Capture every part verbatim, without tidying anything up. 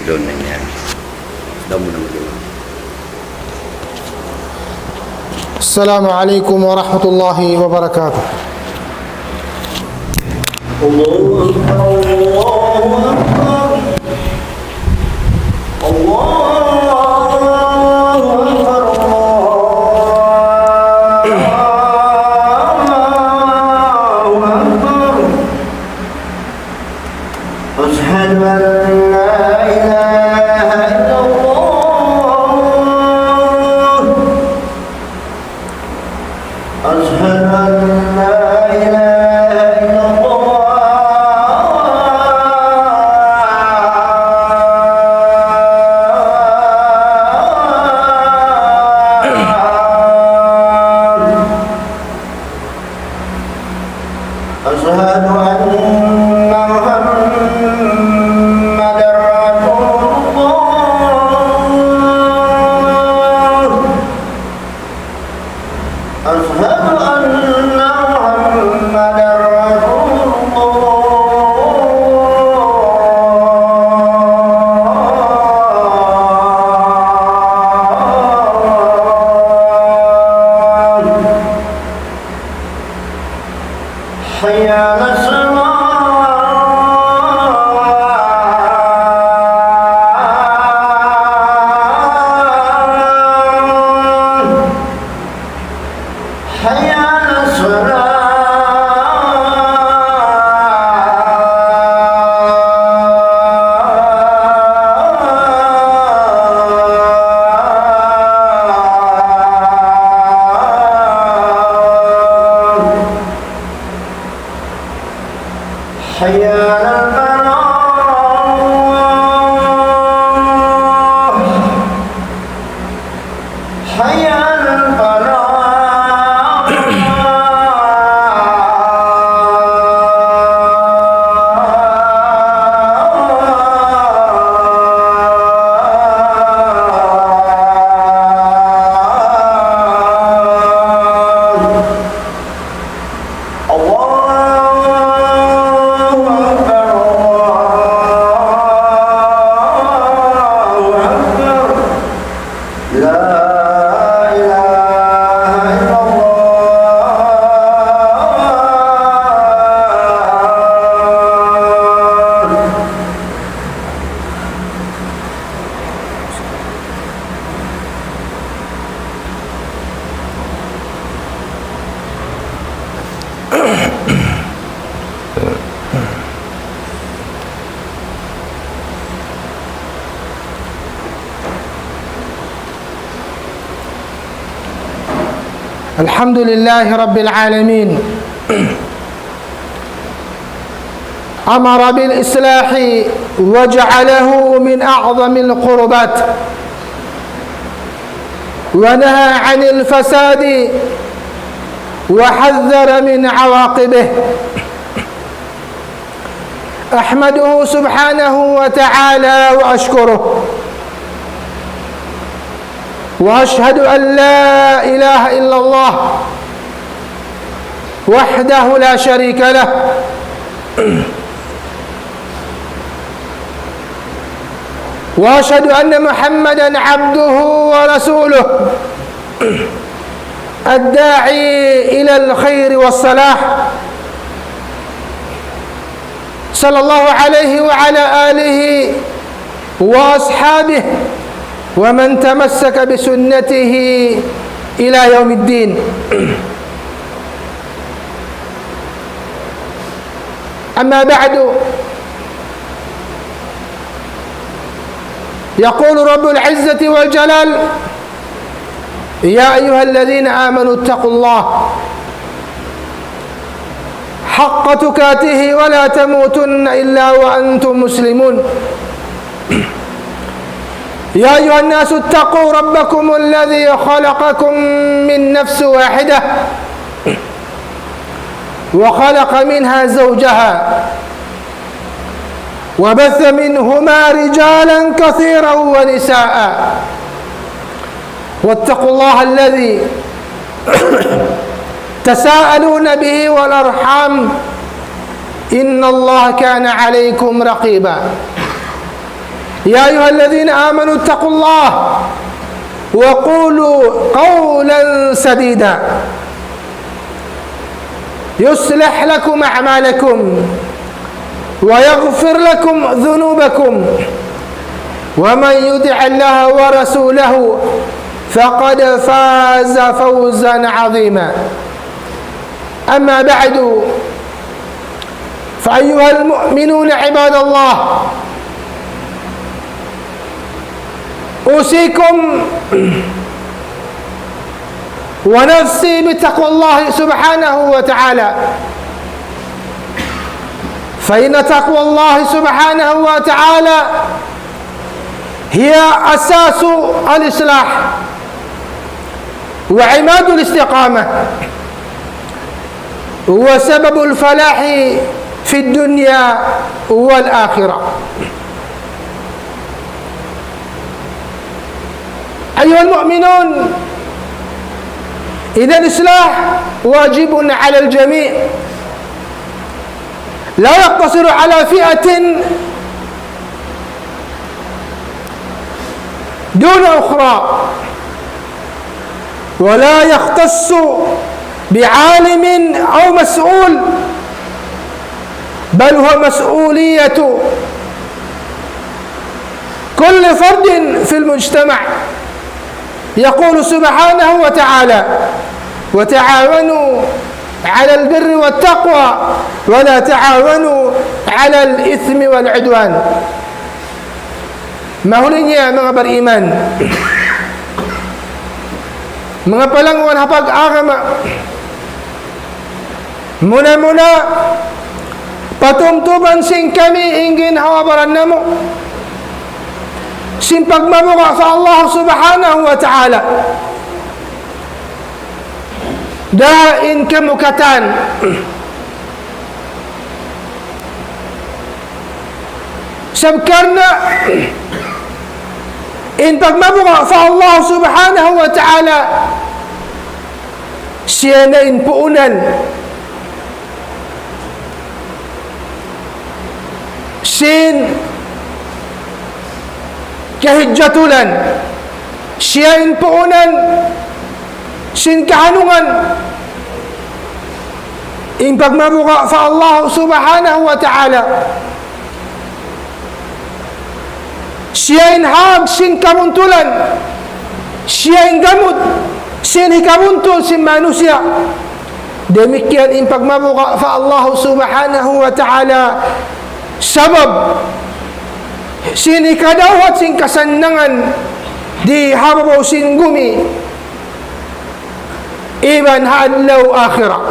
Yun, yan. Daw mo na mag-imam. السلام عليكم ورحمة الله وبركاته. الله أكبر، الله أكبر. الله أكبر، الله أكبر. أشهد أن لا إله إلا الله. أشهد أن لا إله إلا الله. أشهد أن محمدا رسول الله. أشهد أن محمدا رسول الله. حي على الصلاة. حي على الصلاة. حي على الفلاح. حي على الفلاح. الله أكبر، الله أكبر. لا إله إلا الله. الحمد لله رب العالمين. أمر بالإصلاح وجعله من أعظم القربات، ونهى عن الفساد وحذر من عواقبه. أحمده سبحانه وتعالى وأشكره، وأشهد أن لا إله إلا الله وحده لا شريك له، وأشهد أن محمدا عبده ورسوله، الداعي إلى الخير والصلاح، صلى الله عليه وعلى آله وأصحابه ومن تمسك بسنته إلى يوم الدين. أما بعد، يقول رب العزة والجلال: يا أيها الذين آمنوا اتقوا الله حق تقاته ولا تموتن إلا وأنتم مسلمون. يا أيها الناس اتقوا ربكم الذي خلقكم من نفس واحدة وخلق منها زوجها وبث منهما رجالا كثيرا ونساء واتقوا الله الذي تساءلون به والأرحام إن الله كان عليكم رقيبا. يا أيها الذين آمنوا اتقوا الله وقولوا قولا سديدا يصلح لكم أعمالكم ويغفر لكم ذنوبكم ومن يطع الله ورسوله فقد فاز فوزا عظيما. أما بعد، فأيها المؤمنون عباد الله، أوصيكم ونفسي بتقوى الله سبحانه وتعالى، فإن تقوى الله سبحانه وتعالى هي أساس الإصلاح وعماد الاستقامة وسبب الفلاح في الدنيا والآخرة. أيها المؤمنون، إذا الإصلاح واجب على الجميع، لا يقتصر على فئة دون أخرى، ولا يختص بعالم أو مسؤول، بل هو مسؤولية كل فرد في المجتمع. يقول سبحانه وتعالى: وتعاونوا على البر والتقوى ولا تعاونوا على الإثم والعدوان. Mahuli niya manga bariman, manga palangwan ha pag-agama, muna-muna, patumtuman sin kami in ginhawa-baran namu' sin pagmabuga' pa Allah Subhanahu wa Ta'ala. Dayn kamu katan. Sabab karna' in pagmabuga' pa Allah Subhanahu wa Ta'ala, siya na in puunan sin kahijatulan, siya in puunan sin kahanungan. In pagmabuga' pa Allah Subhanahu wa Ta'ala, siya in hag sin kabuntulan, siya in gamut sin hikabuntul sin manusiya'. Damikkiyan in pagmabuga' pa Allah Subhanahu wa Ta'ala, sabab sin hikadawhat sin kasannangan di ha babaw sin gumi iban ha adlaw akhirat.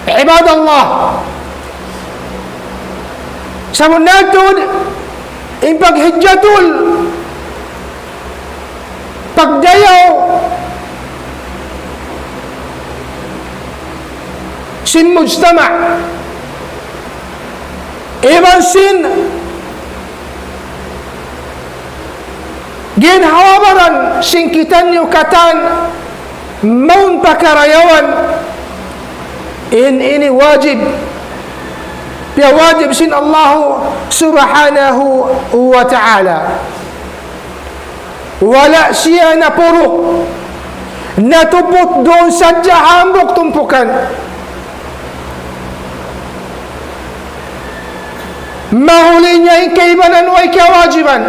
Ibadallah, sabunnal tuud in paghijatul, pagdayaw sin mujtama' iban sin ginhawa-baran sin kitaniyu katan mawn pa karayawan. In ini wajib, piyawajib sin Allahu Subhanahu wa Ta'ala. Wala' siya napuruk, natuput duun sadja hambuuk tumpukan. Mahuli niya in kaibanan way kiyawajiban.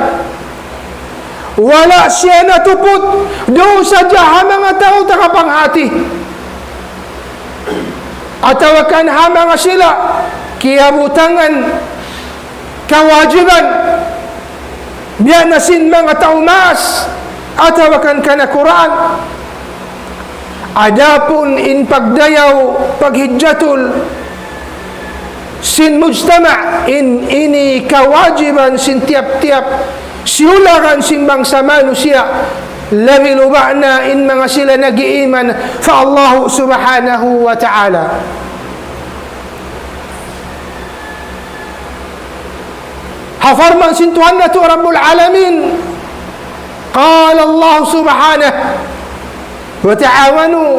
Wala' siya natuput duun sadja ha manga tau tagapanghati, atawa kan ha manga sila kiyabutangan kawajiban, biya' na sin manga tau maas, atawa kan kanakuraan. Adapun in pagdayaw, paghijatul sin mujtama', in ini kawajiban sin tiyap-tiyap siyulagan sin bangsa manusiya', labi-labi na in manga sila nag-iiman pa Allah Subhanahu wa Ta'ala. Ha parman sin Tuhan natu' Rabbul Alamin, قال الله سبحانه: وتعاونوا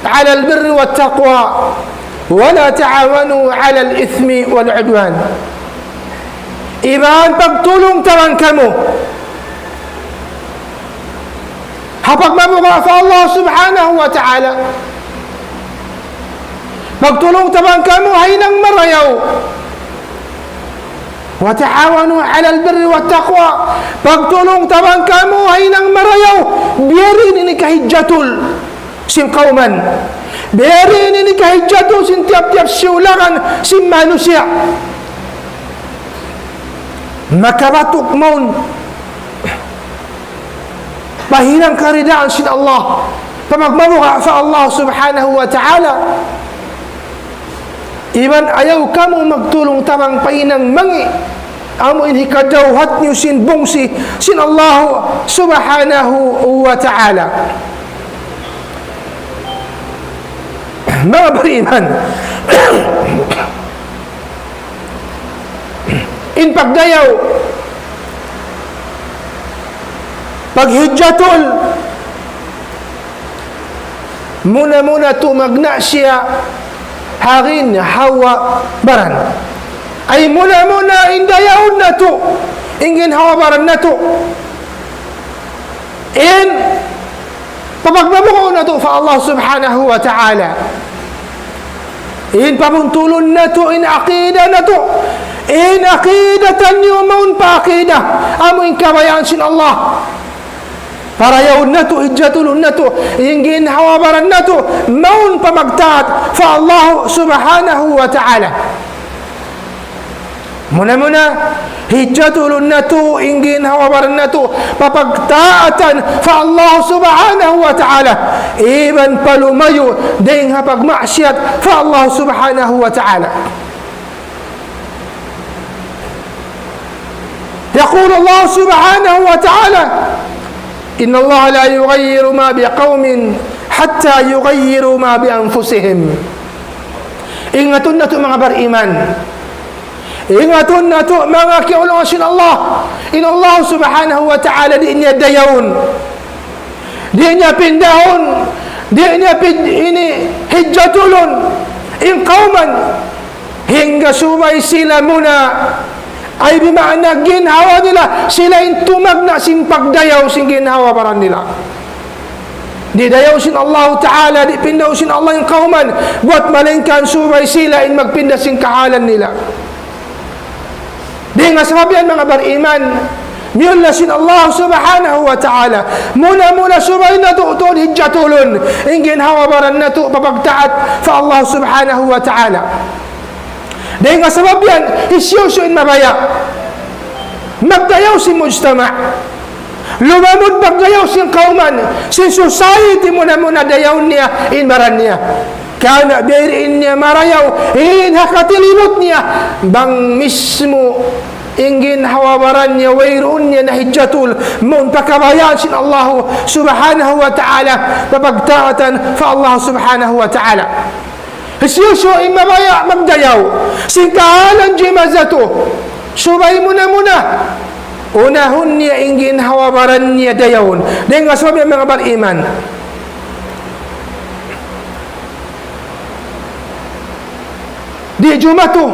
على البر والتقوى ولا تعاونوا على الإثم والعدوان. Iban pagtulung-tabang kamu ha pagmabuga' pa Allah Subhanahu wa Ta'ala. Pagtulung-tabang kamu ha hinang marayaw. وتعاونوا على البر والتقوى. Pagtulung-tabang kamu ha hinang marayaw. Biya' diin ini kahijjatul sin kawman. Biya' diin ini kahijjatul sin tiyap-tiyap siyulakan sin manusiya'. Makabatuk mawn pa hinang karidaan sin Allah, pa pagmabuga' pa Allah Subhanahu wa Ta'ala. Iban ayaw kamu magtulung-tabang pa hinang mangi', amu in hikadawhat niyu sin bungsi sin Allah Subhanahu wa Ta'ala. Manga bariman, in pagdayaw, paghijjatul, muna-muna tumagna' siya ha ginhawa-baran. Ay muna-muna in dayawun natu', in ginhawa-baran natu'. In papagmabugaun natu' pa Allah Subhanahu wa Ta'ala. In pabuntulun natu', in aqida natu'. In aqida taniyu mawn pa aqida. Amu in kabayaan sin Allah. Parayawun natu', hijjatulun natu', in ginhawa-baran natu', mawn pa magtaat pa Allah Subhanahu wa Ta'ala. Muna-muna, hijjatulun natu', in ginhawa-baran natu', pa pagtaatan pa Allah Subhanahu wa Ta'ala, iban palumayu dayn ha pagmaksiyat pa Allah Subhanahu wa Ta'ala. يقول الله سبحانه وتعالى: إن الله لا يغير ما بقوم حتى يغيروا ما بأنفسهم. Ingatun natu' manga bariman. Ingatun natu' manga kiyaulungan sin Allah. In Allah Subhanahu wa Ta'ala di' niya dayawun. Di' niya pindahun, di' niya pin-, ini hijjatulun in kawman. Hangga subay sila muna, ay bimaana ginhawa nila, sila in tumagna' sin pagdayaw sin ginhawa-baran nila. Di' dayaw sin Allah Ta'ala, di' pindaw sin Allah in kawman, buat malaingkan subay sila in magpinda sin kahalan nila. Dayn ha sabab yan, manga bariman, miyulliya sin Allah Subhanahu wa Ta'ala. Muna-muna subay natu' tuud hijjatulun in ginhawa-baran natu' pa pagtaat pa Allah Subhanahu wa Ta'ala. Dayn ha sabab yan, hisiyu-siyu in mabaya' magdayaw sin mujtama'. Lumamud pagdayaw sin kawman, sin society, muna-muna dayawun niya in baran niya. Karna' biya' diin niya marayaw in ha katilibut niya, bang mismu in ginhawa-baran niya wayruun niya nahijjatul, mawn pa kabayaan sin Allah Subhanahu wa Ta'ala, pa pagtaatan pa Allah Subhanahu wa Ta'ala. Hisiyu-siyu in mabaya' magdayaw sin kahalan jimatu, subay muna-muna unahun niya in ginhawa-baran niya dayawun. Dayn ha sabab yan, manga bariman, di' jumatu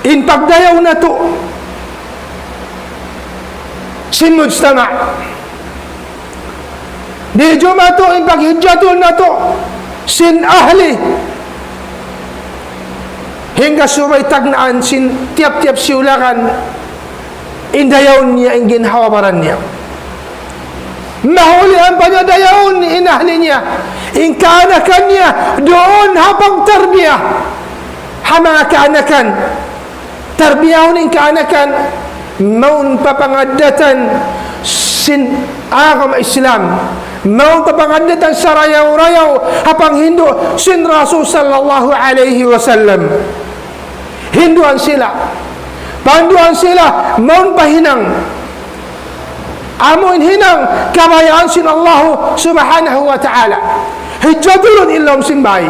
in pagdayaw natu' sin mujtama'. Di' jumatu in paghijjatul natu' sin ahli. Hangga subay tagnaan sin tiyap-tiyap siyulakan in dayawun niya in ginhawa-baran niya. Mahuli ampa niya dayawun in ahli niya, in kaanakan niya, duun ha pagtarbiya ha manga kaanakan. Tarbiyahun in kaanakan, mawn pa pangaddatan sin agama Islam, mawn pa pangaddatan sarayaw-rayaw ha panghindu' sin Rasul sallallahu alayhi wasallam. Hinduan sila, panduan sila, mawn pa hinang. Amu in hinang kabayaan sin Allah Subhanahu wa Ta'ala. Hijjatulun in lawm sin bay.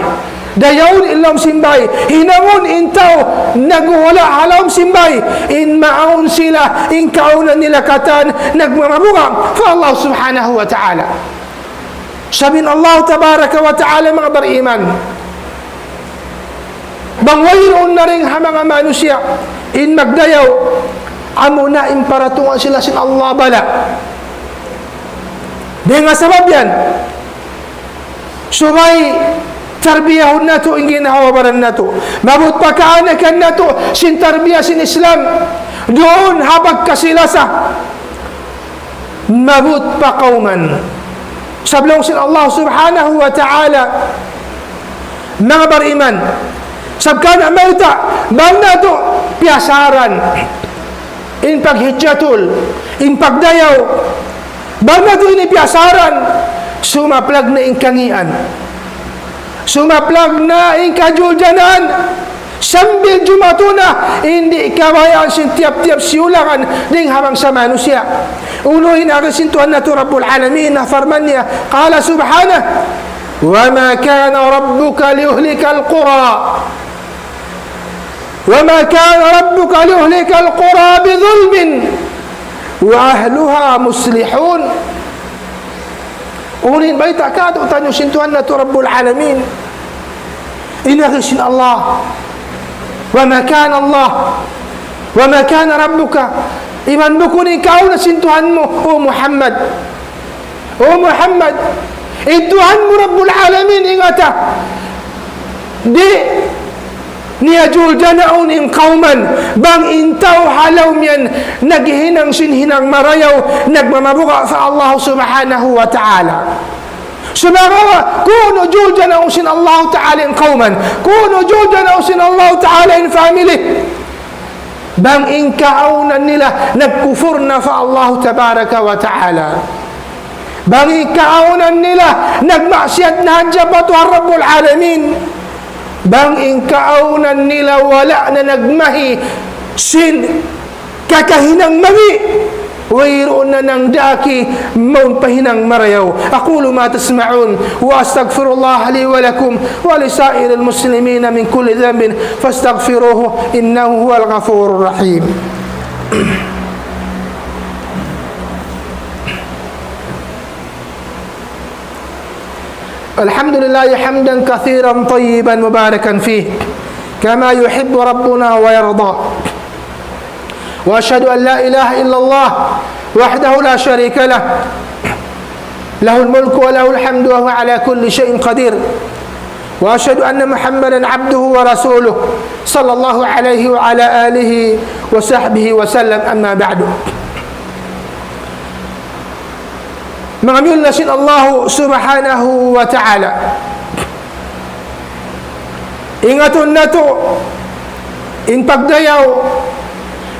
Dayawun in lawm sin bay. Hinangun in tau naghuhula' ha lawm sin bay. In maawn sila, in kaawnan nila katan, nagmamabuga' pa Allah Subhanahu wa Ta'ala. Sabab in Allah Tabaraka wa Ta'ala, manga bariman, Bang wayruun na dayn ha manga manusiya' in magdayaw, amuna in paratungan sila sin Allah bala'. Dayn ha sabab yan, subay tarbiyahun natu' in ginhawa-baran natu'. Maabut pa kaanakan natu' sin tarbiya sin Islam. Duun ha pagkasi-lasa. Maabut pa kawman. Sabab laung sin Allah Subhanahu wa Ta'ala, manga bariman, sabab karna' mayta', bang natu' piyasaran in paghijjatul, in pagdayaw, bang natu' ini piyasaran, sumaplag na in kangīan. Sumaplag na in kajuljanaan, sambil jumatu na in di' kabayaan sin tiyap-tiyap siyulangan dayn ha bangsa manusiya'. Unu in agi sin Tuhan natu' Rabbul Alamin, na parman niya, قال سبحانه: وما كان ربك ليهلك القرى وما كان ربك ليهلك القرى بظلم وأهلها مصلحون. Unu in bayta' kātu'niyu sin Tuhan natu' Rabbul Alamin. In agi sin Allah. وما كان الله وما كان ربك. Iban bukun in kaawnan sin Tuhan mu, O Muhammad. O Muhammad, in Tuhan mu Rabbul Alamin, ingata. Di' niya juljanaun in kawman, bang in tau ha lawm yan naghihinang sin hinang marayaw, nagmamabuga' pa Allah Subhanahu wa Ta'ala. Sumagawa', kunu' juljanaun sin Allah Ta'ala in kawman, kunu' juljanaun sin Allah Ta'ala in family. Bang in kaawnan nila nagkupur na pa Allah Tabaraka wa Ta'ala. Bang in kaawnan nila nagmaksiyat na hadja pa Tuhan Rabbul Alamin. Bang in kaawnan nila wala' na nagmahi sin kakahinang mabi', wayruun na nangdaki mawn pa hinang marayaw. أقول ما تسمعون وأستغفر الله لي ولكم ولسائر المسلمين من كل ذنب فاستغفروه إنه هو الغفور الرحيم. الحمد لله حمدا كثيرا طيبا مباركا فيه كما يحب ربنا ويرضى. وأشهد أن لا إله إلا الله وحده لا شريك له، له الملك وله الحمد وهو على كل شيء قدير. وأشهد أن محمدا عبده ورسوله صلى الله عليه وعلى آله وصحبه وسلم. أما بعد. Manga miyulliya sin Allahu Subhanahu wa Ta'ala. Ingatun natu', in pagdayaw,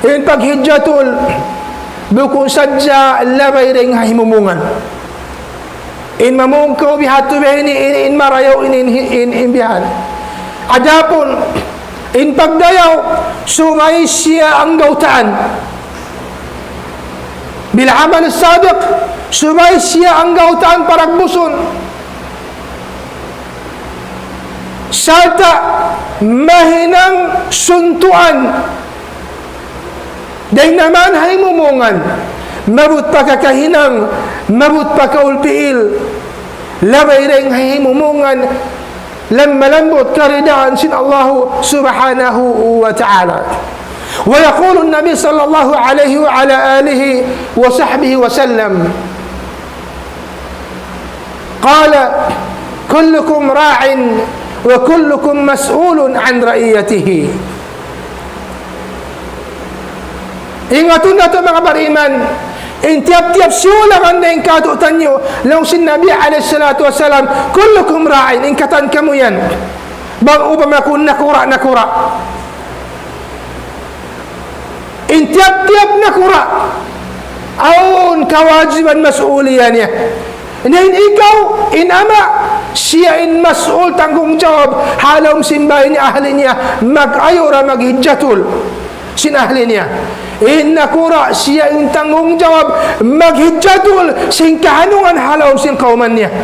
in paghijjatul, bukun sadja labay dayn ha himumungan. In mamung kaw bihadtu biha ini, in, in marayaw ini, in, in, in bihan. Adapun, in pagdayaw, subay siya anggawtaan. Bil amal sabiq, subay siya anggawtaan paragbusun. Sarta' mahinang suntuan. Dayn naman ha himumungan, maabut pa kakahinang, maabut pa kaulpiil, labay dayn ha himumungan, lam-, malambut karidaan sin Allahu Subhanahu wa Ta'ala. ويقول النبي صلى الله عليه وعلى آله وصحبه وسلم، قال: كلكم راع وكلكم مسؤول عن رعيته. Ingatun natu' manga bariman, in tiyap-tiyap siyulangan dayn kātu'niyu, laung sin Nabi alayhi salatu wassalam, كلكم راع, in katan kamu yan. Bang upama kunu' nakura', nakura'. In tiyap-tiyap nakura', awn kawajiban mas'uliya niya. Na in ikaw, in ama', siya in mas'ul tanggungjawab, ha lawm sin bāy niya, ahli niya, mag-ayura, maghijjatul sin ahli niya. In nakura', siya in tanggungjawab, maghijjatul sin kahanungan ha lawm sin kawman niya.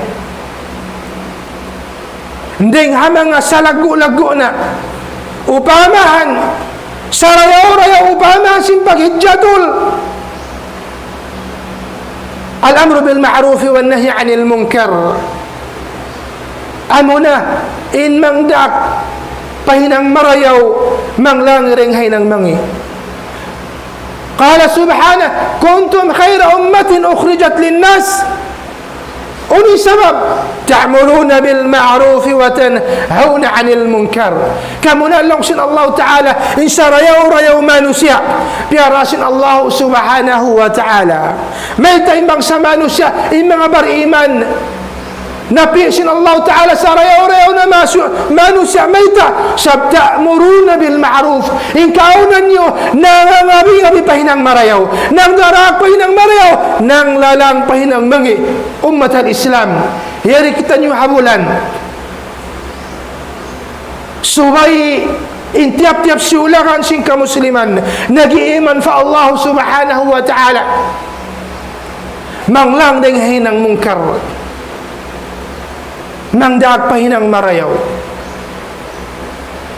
Dayn ha manga salaggu'-laggu' na upamahan, sarayaw-rayaw upamahan sin paghijjatul. الأمر بالمعروف والنهي عن المنكر. Amuna in mangdaak pa hinang marayaw, manglang dayn ha hinang mangi'. قال سبحانه: كنتم خير أمة أخرجت للناس. Unu in sabab? تأمرون بالمعروف وتنهون عن المنكر. Kamu na laung sin Allah Ta'ala, in sarayaw-rayaw manusiya', piyara sin Allah Subhanahu wa Ta'ala. Mayta' in bangsa manusiya', in manga bariman, napi' sin Allah Ta'ala sarayaw-rayaw na masu-, manusiya', mayta'? Sabab تأمرون بالمعروف. In kaawnan niyu, nangangabi-ngabi pa hinang marayaw, nangdara pa hinang marayaw, nanglalang pa hinang mangi'. Ummat al-Islam, yari kitaniyu ha bulan. Subay in tiyap-tiyap siyulakan sin kamusliman, nag-iiman pa Allah Subhanahu wa Ta'ala, manglang dayn ha hinang munkar, mangdaak pa hinang marayaw.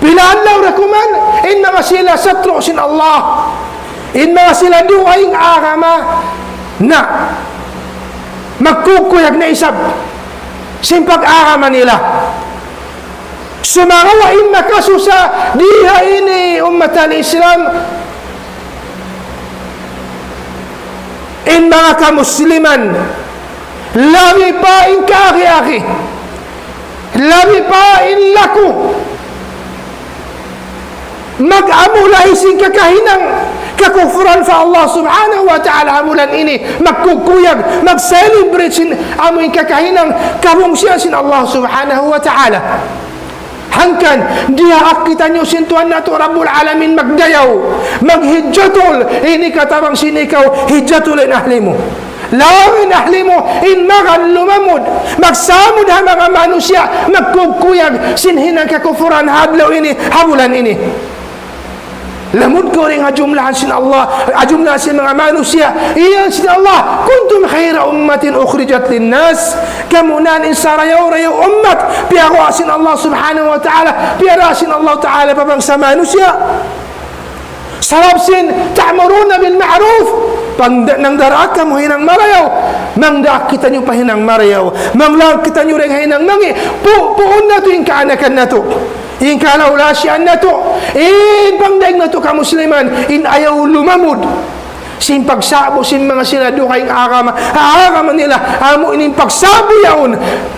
Pila adlaw da kuman, in manga sila satru' sin Allah, in manga sila dugaing agama, na magkukuyag na isab sin pag-agama nila. Sumagawa' in makasusa di ha ini, ummat al-Islam, in manga kamusliman, labi pa in kaagi-agi, labi pa in laku, mag-amulay sin kakahinang kakufuran pa Allah Subhanahu wa Ta'ala ha bulan ini, magkukuyag, mag-celebrate sin amu in kakahinang kabungsihan sin Allah Subhanahu wa Ta'ala. Hangkan, diyaak kitaniyu sin Tuhan natu' Rabbul Alamin magdayaw, maghijjatul, ini katabang sin ikaw, hijjatul in ahli mu. Laung in ahli mu, in magan lumamud, magsamud ha manga manusiya', magkukuyag sin hinang kakufuran ha adlaw ini, ha bulan ini. Lamud kaw dayn ha jumlahan sin Allah, ha jumlahan sin manga manusiya'. Iyan sin Allah, كنتم خير أمة أخرجت للناس. Kamu na in sarayaw-rayaw ummat, piyaguwa' sin Allah Subhanahu wa Ta'ala, piyara sin Allah Ta'ala pa bangsa manusiya'. Sabab sin تأمرون بالمعروف, pang-, nangdara kamu hinang marayaw, mangdaak kitaniyu pa hinang marayaw, manglang kitaniyu dayn ha hinang mangi', pu-, puun natu' in kaanakan natu', in kalawlasian natu', in pangdaing natu' kamusliman, in ayaw lumamud sin pagsa'bu sin manga sila dugaing agama, agama nila, amu in pagsa'bu yaun,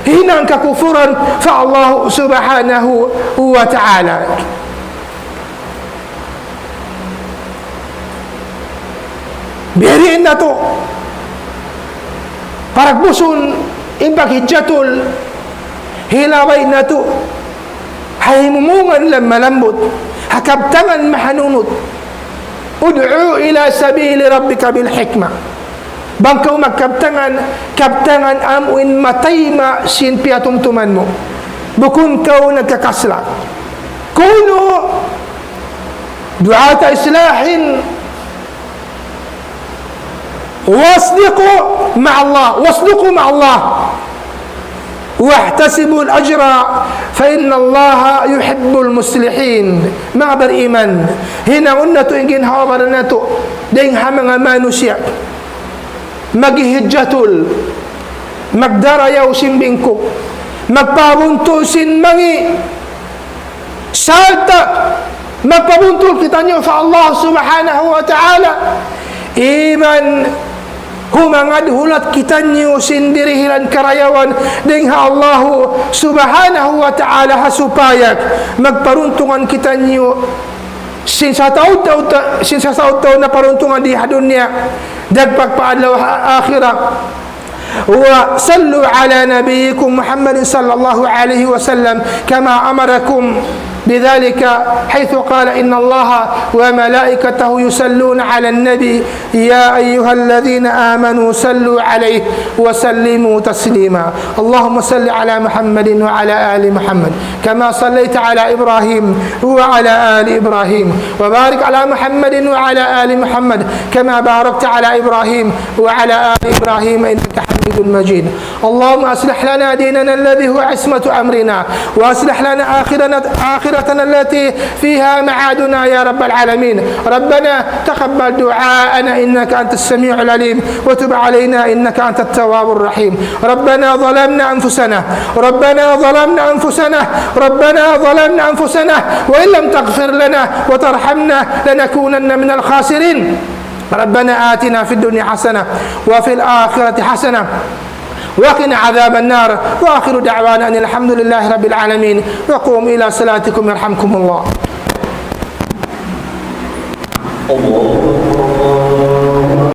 hinang kakufuran pa Allah Subhanahu wa Ta'ala. Biyariin natu', paragbusun in paghijjatul, hilaway natu', ha himumungan lam malambut, ha kabtangan mahanunut. ادع إلى سبيل ربك بالحكمة. Bang kaw magkabtangan, kabtangan amu in matayma' sin piyatumtuman mu. Bukun kaw nagkakasla'. كونوا دعاة إصلاح واصدقوا مع الله، واصدقوا مع الله. واحتسبوا الأجر فإن الله يحب المصلحين. Manga bariman, hinangun natu' in ginhawa-baran natu' dayn ha manga manusiya'. Maghijjatul, magdarayaw sin bingkuk, magpabuntul sin mangi', sarta' magpabuntul kitaniyu pa Allah Subhanahu wa Ta'ala. Iban humangad hulat kitaniyu sin dirihilan karayawan dayn ha Allah Subhanahu wa Ta'ala, ha supaya magparuntungan kitaniyu sin sataud-taud, sin sataud-taud na paruntungan di ha dunya, dagpak pa adlaw ha-, akhirat. وصلوا على نبيكم محمد صلى الله عليه وسلم كما أمركم بذلك، حيث قال: إن الله وملائكته يصلون على النبي، يا أيها الذين آمنوا صلوا عليه وسلموا تسليما. اللهم صل على محمد وعلى آل محمد كما صليت على إبراهيم وعلى آل إبراهيم، وبارك على محمد وعلى آل محمد كما باركت على إبراهيم وعلى آل إبراهيم إنك حميد مجيد. اللهم أصلح لنا ديننا الذي هو عصمة أمرنا، وأصلح لنا آخرنا، آخر التي فيها معادنا يا رب العالمين. ربنا تقبل دعاءنا إنك أنت السميع العليم، وتب علينا إنك أنت التواب الرحيم. ربنا ظلمنا أنفسنا، ربنا ظلمنا أنفسنا، ربنا ظلمنا أنفسنا، وإن لم تغفر لنا وترحمنا لنكونن من الخاسرين. ربنا آتنا في الدنيا حسنة وفي الآخرة حسنة وقنا عذاب النار. وآخر دعوانا أن الحمد لله رب العالمين. وقوموا إلى صلاتكم يرحمكم الله. الله أكبر.